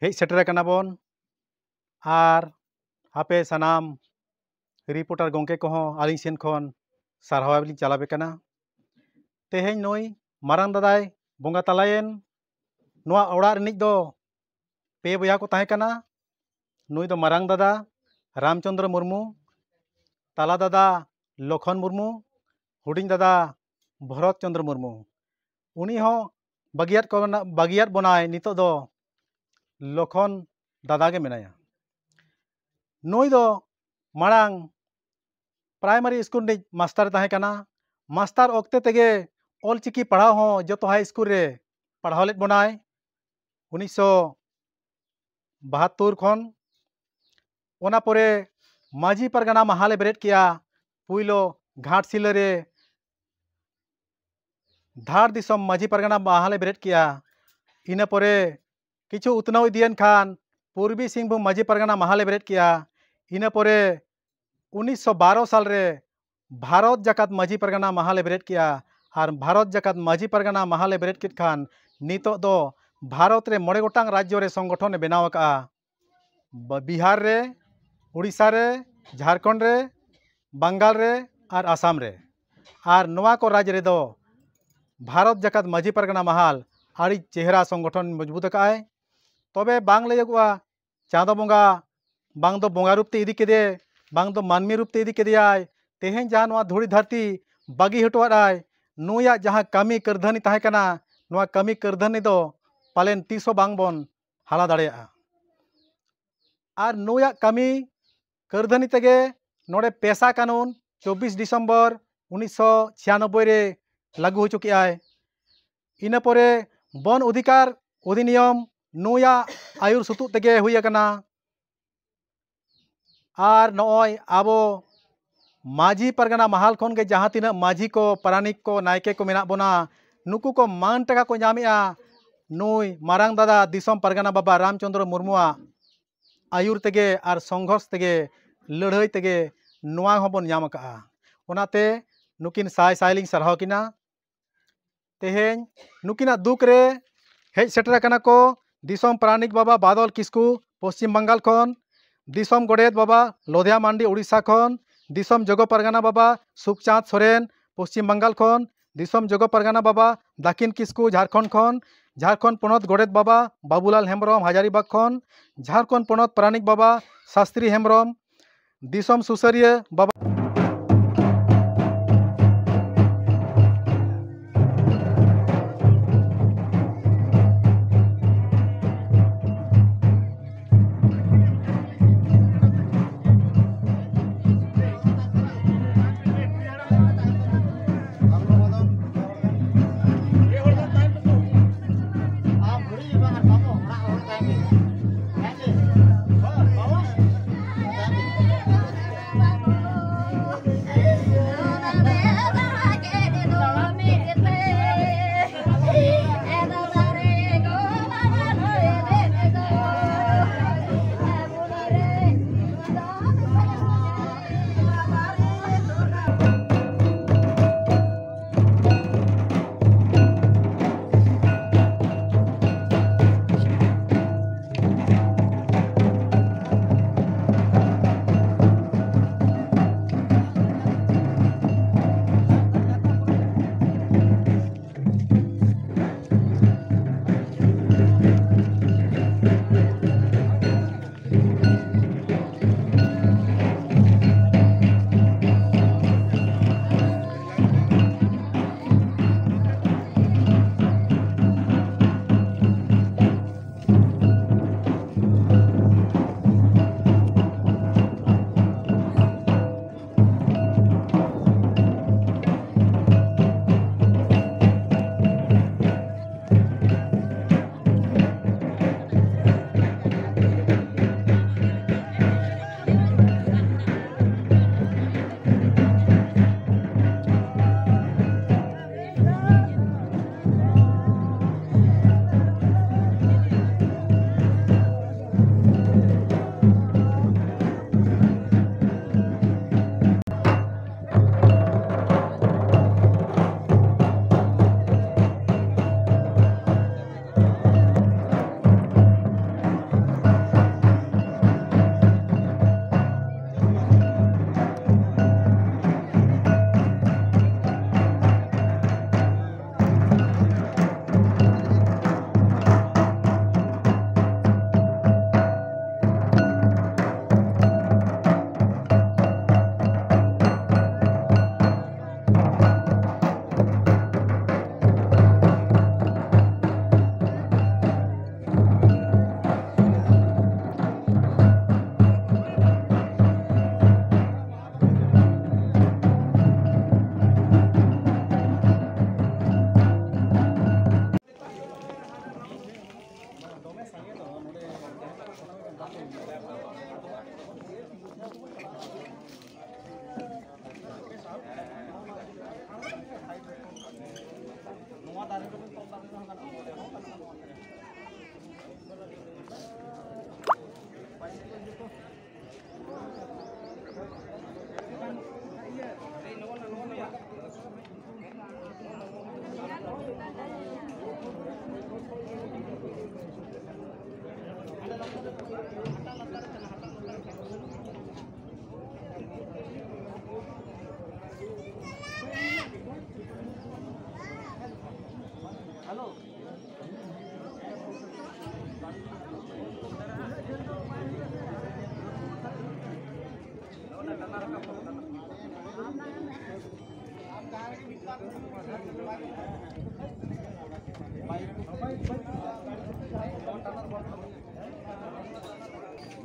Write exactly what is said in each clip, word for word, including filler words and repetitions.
ᱦᱮᱡ ᱥᱮᱴᱮᱨ ᱟᱠᱟᱱᱟ ᱵᱚᱱ᱾ ᱟᱨ ᱟᱯᱮ ᱥᱟᱱᱟᱢ ᱨᱤᱯᱳᱨᱴᱟᱨ ᱜᱚᱢᱠᱮ ᱠᱚᱦᱚᱸ ᱟᱹᱞᱤᱧ ᱥᱮᱱ ᱠᱷᱚᱱ ᱥᱟᱨᱦᱟᱣ ᱞᱤᱧ ᱪᱟᱞᱟᱣ ᱟᱯᱮ ᱠᱟᱱᱟ᱾ ᱛᱮᱦᱮᱧ ᱱᱩᱭ ᱢᱟᱨᱟᱝ ᱫᱟᱫᱟᱭ ᱵᱚᱸᱜᱟ ᱛᱟᱞᱟᱭᱮᱱ᱾ ᱱᱚᱣᱟ ᱚᱲᱟᱜ ᱨᱤᱱᱤᱡ ᱫᱚ ᱯᱮ ᱵᱚᱭᱦᱟ ᱠᱚ ᱛᱟᱦᱮᱸ ᱠᱟᱱᱟ᱾ ᱱᱩᱭ ᱫᱚ ᱢᱟᱨᱟᱝ ᱫᱟᱫᱟ ᱨᱟᱢᱪᱚᱸᱫᱽᱨᱚ ᱢᱩᱨᱢᱩ, ᱛᱟᱞᱟ ᱫᱟᱫᱟ ᱞᱚᱠᱷᱚᱱ ᱢᱩᱨᱢᱩ, ᱦᱩᱰᱤᱧ ᱫᱟᱫᱟ ᱵᱷᱚᱨᱚᱛ ᱪᱚᱸᱫᱽᱨᱚ ᱢᱩᱨᱢᱩ᱾ ᱩᱱᱤ ᱦᱚᱸ ᱵᱟᱹᱜᱤᱭᱟᱫ ᱠᱚ, ᱵᱟᱹᱜᱤᱭᱟᱫ ᱵᱚᱱᱟᱭ᱾ ᱱᱤᱛᱚᱜ ᱫᱚ ᱞᱚᱠᱷᱚᱱ ᱫᱟᱫᱟ ᱜᱮ ᱢᱮᱱᱟᱭᱟ᱾ ᱱᱩᱭ ᱫᱚ ᱢᱟᱲᱟᱝ ᱯᱨᱟᱭᱢᱟᱨᱤ ᱥᱠᱩᱞ ᱨᱤᱱᱤᱡ ᱢᱟᱥᱴᱟᱨ ᱛᱟᱦᱮᱸ ᱠᱟᱱᱟ᱾ ᱢᱟᱥᱴᱟᱨ ᱚᱠᱛᱮ ᱛᱮᱜᱮ ᱚᱞᱪᱤᱠᱤ ᱯᱟᱲᱦᱟᱣ ᱦᱚᱸ ᱡᱚᱛᱚ ᱦᱟᱭ ᱥᱠᱩᱞ ᱨᱮ ᱯᱟᱲᱦᱟᱣ ᱞᱮᱫ ᱵᱚᱱᱟᱭ ᱩᱱᱤᱥᱥᱚ ᱵᱟᱦᱟᱛᱛᱳᱨ ᱠᱷᱚᱱ᱾ ᱚᱱᱟ ᱯᱚᱨᱮ ᱢᱟᱹᱡᱷᱤ ᱯᱟᱨᱜᱟᱱᱟ ᱢᱟᱦᱟᱞᱮ ᱵᱮᱨᱮᱫ ᱠᱮᱜᱼᱟ᱾ ᱯᱩᱭᱞᱳ ᱜᱷᱟᱴᱥᱤᱞᱟᱹ ᱨᱮ ᱫᱷᱟᱲ ᱫᱤᱥᱚᱢ ᱢᱟᱹᱡᱷᱤ ᱯᱟᱨᱜᱟᱱᱟ ᱢᱟᱦᱟᱞᱮ ᱵᱮᱨᱮᱫ ᱠᱮᱜᱼᱟ᱾ ᱤᱱᱟᱹ ᱯᱚᱨᱮ ᱠᱤᱪᱷᱩ ᱩᱛᱱᱟᱹᱣ ᱤᱫᱤᱭᱮᱱ ᱠᱷᱟᱱ ᱯᱩᱨᱵᱤ ᱥᱤᱝᱵᱷᱩᱢ ᱢᱟᱹᱡᱷᱤ ᱯᱟᱨᱜᱟᱱᱟ ᱢᱟᱦᱟᱞᱮ ᱵᱮᱨᱮᱫ ᱠᱮᱜᱼᱟ᱾ ᱤᱱᱟᱹ ᱯᱚᱨᱮ ᱩᱱᱤᱥᱥᱚ ᱵᱟᱨᱚ ᱥᱟᱞ ᱨᱮ ᱵᱷᱟᱨᱚᱛ ᱡᱟᱠᱟᱛ ᱢᱟᱹᱡᱷᱤ ᱯᱟᱨᱜᱟᱱᱟ ᱢᱟᱦᱟᱞᱮ ᱵᱮᱨᱮᱫ ᱠᱮᱜᱼᱟ᱾ ᱟᱨ ᱵᱷᱟᱨᱚᱛ ᱡᱟᱠᱟᱛ ᱢᱟᱹᱡᱷᱤ ᱯᱟᱨᱜᱟᱱᱟ ᱢᱟᱦᱟᱞᱮ ᱵᱮᱨᱮᱫ ᱠᱮᱫ ᱠᱷᱟᱱ ᱱᱤᱛᱚᱜ ᱫᱚ ᱵᱷᱟᱨᱚᱛ ᱨᱮ ᱢᱚᱬᱮ ᱜᱚᱴᱟᱝ ᱨᱟᱡᱽᱡᱚ ᱨᱮ ᱥᱚᱝᱜᱚᱴᱷᱚᱱᱮ ᱵᱮᱱᱟᱣ ᱟᱠᱟᱫᱼᱟ᱾ ᱵᱟ-, ᱵᱤᱦᱟᱨ ᱨᱮ, ᱩᱲᱤᱥᱥᱟ ᱨᱮ, ᱡᱷᱟᱲᱠᱷᱚᱸᱰ ᱨᱮ, ᱵᱟᱝᱜᱟᱞ ᱨᱮ ᱟᱨ ᱟᱥᱟᱢ ᱨᱮ᱾ ᱟᱨ ᱱᱚᱣᱟ ᱠᱚ ᱨᱟᱡᱽ ᱨᱮᱫᱚ ᱵᱷᱟᱨᱚᱛ ᱡᱟᱠᱟᱛ ᱢᱟᱹᱡᱷᱤ ᱯᱟᱨᱜᱟᱱᱟ ᱢᱟᱦᱟᱞ ᱟᱹᱰᱤ ᱪᱮᱦᱨᱟ ᱥᱚᱝᱜᱚᱴᱷᱚᱱ ᱢᱚᱡᱽᱵᱩᱛ ᱟᱠᱟᱫᱼᱟᱭ᱾ ᱛᱚᱵᱮ ᱵᱟᱝ ᱞᱟᱹᱭᱟᱹᱜᱚᱜᱼᱟ ᱪᱟᱸᱫᱚ ᱵᱚᱸᱜᱟ ᱵᱟᱝ ᱫᱚ ᱵᱚᱸᱜᱟ ᱨᱩᱯ ᱛᱮ ᱤᱫᱤ ᱠᱮᱫᱮ, ᱵᱟᱝ ᱫᱚ ᱢᱟᱹᱱᱢᱤ ᱨᱩᱯ ᱛᱮ ᱤᱫᱤ ᱠᱮᱫᱮᱭᱟᱭ᱾ ᱛᱮᱦᱮᱧ ᱡᱟᱦᱟᱸ ᱱᱚᱣᱟ ᱫᱷᱩᱲᱤ ᱫᱷᱟᱹᱨᱛᱤ ᱵᱟᱹᱜᱤ ᱦᱚᱴᱚᱣᱟᱫ ᱟᱭ, ᱱᱩᱭᱟᱜ ᱡᱟᱦᱟᱸ ᱠᱟᱹᱢᱤ ᱠᱟᱹᱨᱫᱷᱟᱹᱱᱤ ᱛᱟᱦᱮᱸ ᱠᱟᱱᱟ, ᱱᱚᱣᱟ ᱠᱟᱹᱢᱤ ᱠᱟᱹᱨᱫᱷᱟᱹᱱᱤ ᱫᱚ ᱯᱟᱞᱮᱱ ᱛᱤᱥ ᱦᱚᱸ ᱵᱟᱝ ᱵᱚᱱ ᱦᱟᱞᱟ ᱫᱟᱲᱮᱭᱟᱜᱼᱟ᱾ ᱟᱨ ᱱᱩᱭᱟᱜ ᱠᱟᱹᱢᱤ ᱠᱟᱹᱨᱫᱷᱟᱹᱱᱤ ᱛᱮᱜᱮ ᱱᱚᱰᱮ ᱯᱮᱥᱟ ᱠᱟᱹᱱᱩᱱ ᱪᱚᱵᱵᱤᱥ ᱰᱤᱥᱮᱢᱵᱚᱨ ᱩᱱᱤᱥᱥᱚ ᱪᱷᱤᱭᱟᱱᱚᱵᱵᱳᱭ ᱨᱮ ᱞᱟᱹᱜᱩ ᱦᱚᱪᱚ ᱠᱮᱜᱼᱟᱭ᱾ ᱤᱱᱟᱹ ᱯᱚᱨᱮ ᱵᱚᱱ ᱚᱫᱷᱤᱠᱟᱨ ᱚᱫᱷᱤᱱᱤᱭᱚᱢ ᱱᱩᱭᱟᱜ ᱟᱹᱭᱩᱨ ᱥᱩᱛᱩᱜ ᱛᱮᱜᱮ ᱦᱩᱭ ᱟᱠᱟᱱᱟ᱾ ᱟᱨ ᱱᱚᱜᱼᱚᱭ ᱟᱵᱚ ᱢᱟᱹᱡᱷᱤ ᱯᱟᱨᱜᱟᱱᱟ ᱢᱟᱦᱟᱞ ᱠᱷᱚᱱ ᱜᱮ ᱡᱟᱦᱟᱸ ᱛᱤᱱᱟᱹᱜ ᱢᱟᱹᱡᱷᱤ ᱠᱚ, ᱯᱟᱨᱟᱱᱤᱠ ᱠᱚ, ᱱᱟᱭᱠᱮ ᱠᱚ ᱢᱮᱱᱟᱜ ᱵᱚᱱᱟ, ᱱᱩᱠᱩ ᱠᱚ ᱢᱟᱹᱱ ᱴᱟᱠᱟ ᱠᱚ ᱧᱟᱢᱮᱜᱼᱟ ᱱᱩᱭ ᱢᱟᱨᱟᱝ ᱫᱟᱫᱟ ᱫᱤᱥᱚᱢ ᱯᱟᱨᱜᱟᱱᱟ ᱵᱟᱵᱟ ᱨᱟᱢᱪᱚᱸᱫᱽᱨᱚ ᱢᱩᱨᱢᱩᱣᱟᱜ ᱟᱹᱭᱩᱨ ᱛᱮᱜᱮ ᱟᱨ ᱥᱚᱝᱜᱷᱚᱨᱥ ᱛᱮᱜᱮ, ᱞᱟᱹᱲᱦᱟᱹᱭ ᱛᱮᱜᱮ ᱱᱚᱣᱟ ᱦᱚᱸᱵᱚᱱ ᱧᱟᱢ ᱟᱠᱟᱜᱼᱟ᱾ ᱚᱱᱟᱛᱮ ᱱᱩᱠᱤᱱ ᱥᱟᱭ ᱥᱟᱭ ᱞᱤᱧ ᱥᱟᱨᱦᱟᱣ ᱠᱤᱱᱟ᱾ ᱛᱮᱦᱮᱧ ᱱᱩᱠᱤᱱᱟᱜ ᱫᱩᱠ ᱨᱮ ᱦᱮᱡ ᱥᱮᱴᱮᱨ ᱟᱠᱟᱱᱟ ᱠᱚ ᱫᱤᱥᱚᱢ ᱯᱟᱨᱟᱱᱤᱠ ᱵᱟᱵᱟ ᱵᱟᱫᱚᱞ ᱠᱤᱥᱠᱩ, ᱯᱚᱥᱪᱤᱢ ᱵᱟᱝᱜᱟᱞ ᱠᱷᱚᱱ, ᱫᱤᱥᱚᱢ ᱜᱚᱰᱮᱛ ᱵᱟᱵᱟ ᱞᱚᱫᱷᱭᱟ ᱢᱟᱱᱰᱤ, ᱩᱲᱤᱥᱥᱟ ᱠᱷᱚᱱ, ᱫᱤᱥᱚᱢ ᱡᱚᱜᱚ ᱯᱟᱨᱜᱟᱱᱟ ᱵᱟᱵᱟ ᱥᱩᱠᱪᱟᱸᱫᱽ ᱥᱚᱨᱮᱱ, ᱯᱚᱥᱪᱤᱢ ᱵᱟᱝᱜᱟᱞ ᱠᱷᱚᱱ, ᱫᱤᱥᱚᱢ ᱡᱚᱜᱚ ᱯᱟᱨᱜᱟᱱᱟ ᱵᱟᱵᱟ ᱫᱟᱹᱠᱤᱱ ᱠᱤᱥᱠᱩ, ᱡᱷᱟᱲᱠᱷᱚᱸᱰ ᱠᱷᱚᱱ, ᱡᱷᱟᱲᱠᱷᱚᱸᱰ ᱯᱚᱱᱚᱛ ᱜᱚᱰᱮᱛ ᱵᱟᱵᱟ ᱵᱟᱵᱩᱞᱟᱞ ᱦᱮᱢᱵᱨᱚᱢ, ᱦᱟᱡᱟᱨᱤᱵᱟᱜᱽ ᱠᱷᱚᱱ, ᱡᱷᱟᱲᱠᱷᱚᱸᱰ ᱯᱚᱱᱚᱛ ᱯᱟᱨᱟᱱᱤᱠ ᱵᱟᱵᱟ ᱥᱟᱥᱛᱨᱤ ᱦᱮᱢᱵᱨᱚᱢ, ᱫᱤᱥᱚᱢ ᱥᱩᱥᱟᱹᱨᱤᱭᱟᱹ ᱵᱟᱵᱟ᱾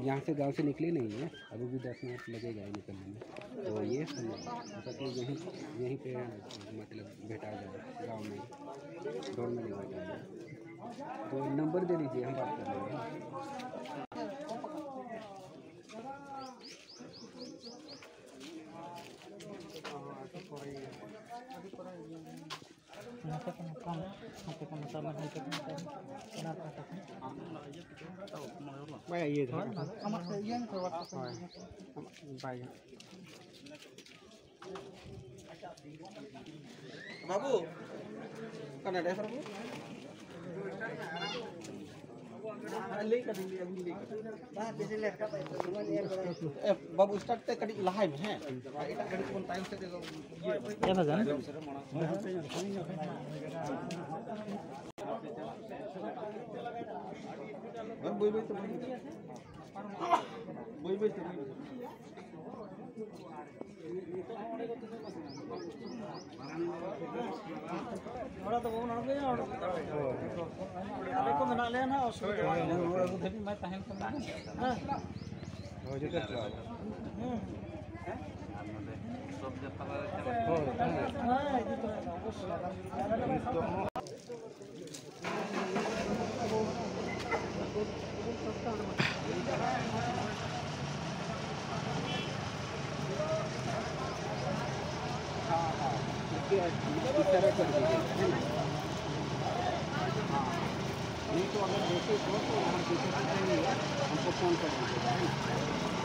यहाँ से गांव से निकले नहीं है, अभी भी दस मिनट लगेगा ही निकलने में। तो ये सुनो, मतलब कि यहीं, यहीं पे मतलब भेटा जाए गांव में, डोर में नहीं भेटा जाए। तो नंबर दे दीजिए, हम बात कर लेंगे। ᱱᱚᱛᱮ ᱠᱷᱚᱱ ᱱᱚᱝᱠᱟ, ᱱᱚᱛᱮ ᱠᱷᱚᱱ ᱱᱚᱝᱠᱟ, ᱱᱚᱛᱮ ᱠᱷᱚᱱ ᱱᱚᱝᱠᱟ, ᱵᱟᱱᱟᱨ ᱯᱟᱦᱴᱟ ᱠᱷᱚᱱ᱾ ᱵᱟᱭ ᱤᱭᱟᱹ ᱫᱟ᱾ ᱦᱳᱭ, ᱟᱢᱟᱜ ᱥᱮ ᱤᱭᱟᱹ ᱢᱮ ᱥᱮ WhatsApp ᱨᱮ᱾ ᱦᱳᱭ, ᱟᱢᱟᱜ ᱵᱟᱭ ᱜᱟᱱᱚᱜ᱾ ᱵᱟᱹᱵᱩ, ᱚᱠᱟ ᱱᱟᱰᱮ ᱥᱟᱨ ᱵᱟᱹᱵᱩ? ᱞᱟᱹᱭ ᱠᱟᱹᱫᱟᱹᱧ, ᱞᱟᱹᱭ ᱠᱟᱹᱫᱟᱹᱧ᱾ ᱮ, ᱵᱟᱹᱵᱩ, start ᱛᱮ ᱠᱟᱹᱴᱤᱡ ᱞᱟᱦᱟᱭ ᱢᱮ, ᱦᱮᱸ? ᱮᱴᱟᱜ ᱜᱟᱹᱰᱤ ᱠᱚᱵᱚᱱ ᱛᱟᱭᱚᱢ ᱥᱮᱫ ᱨᱮᱫᱚ ᱤᱭᱟᱹ ᱪᱮᱫ ᱞᱮᱠᱟ? ᱵᱟᱹᱭ ᱵᱟᱹᱭ ᱛᱮ, ᱵᱟᱹᱭ ᱵᱟᱹᱭ ᱛᱮ᱾ ᱵᱟᱹᱭ ᱵᱟᱹᱭ ᱛᱮ, ᱵᱟᱹᱭ ᱵᱟᱹᱭ ᱛᱮ᱾ ᱱᱚᱰᱮ ᱫᱚ ᱵᱟᱵᱚᱱ ᱟᱬᱜᱚᱭᱟ, ᱱᱚᱰᱮ ᱫᱚ᱾ ᱟᱞᱮ ᱠᱚ ᱢᱮᱱᱟᱜ ᱞᱮᱭᱟ ᱱᱟᱦᱟᱜ, ᱚᱥᱩᱵᱤᱫᱷᱟ ᱵᱟᱝ᱾ ᱦᱳᱭ, ᱡᱚᱛᱚ ᱪᱟᱞᱟᱜ᱾ ᱦᱩᱸ᱾ ᱦᱳᱭ, ᱦᱳᱭ᱾ ᱦᱮᱸ, ᱤᱫᱤ ᱛᱚᱨᱟᱭᱟ, ᱚᱵᱚᱥᱥᱳᱭ᱾ हाँ, हाँ, इसके इशारा कर दीजिए, है ना? हाँ, नहीं तो अगर जैसे हो तो वहाँ जैसे पूछेंगे, हमको फोन कर दीजिएगा, है ना?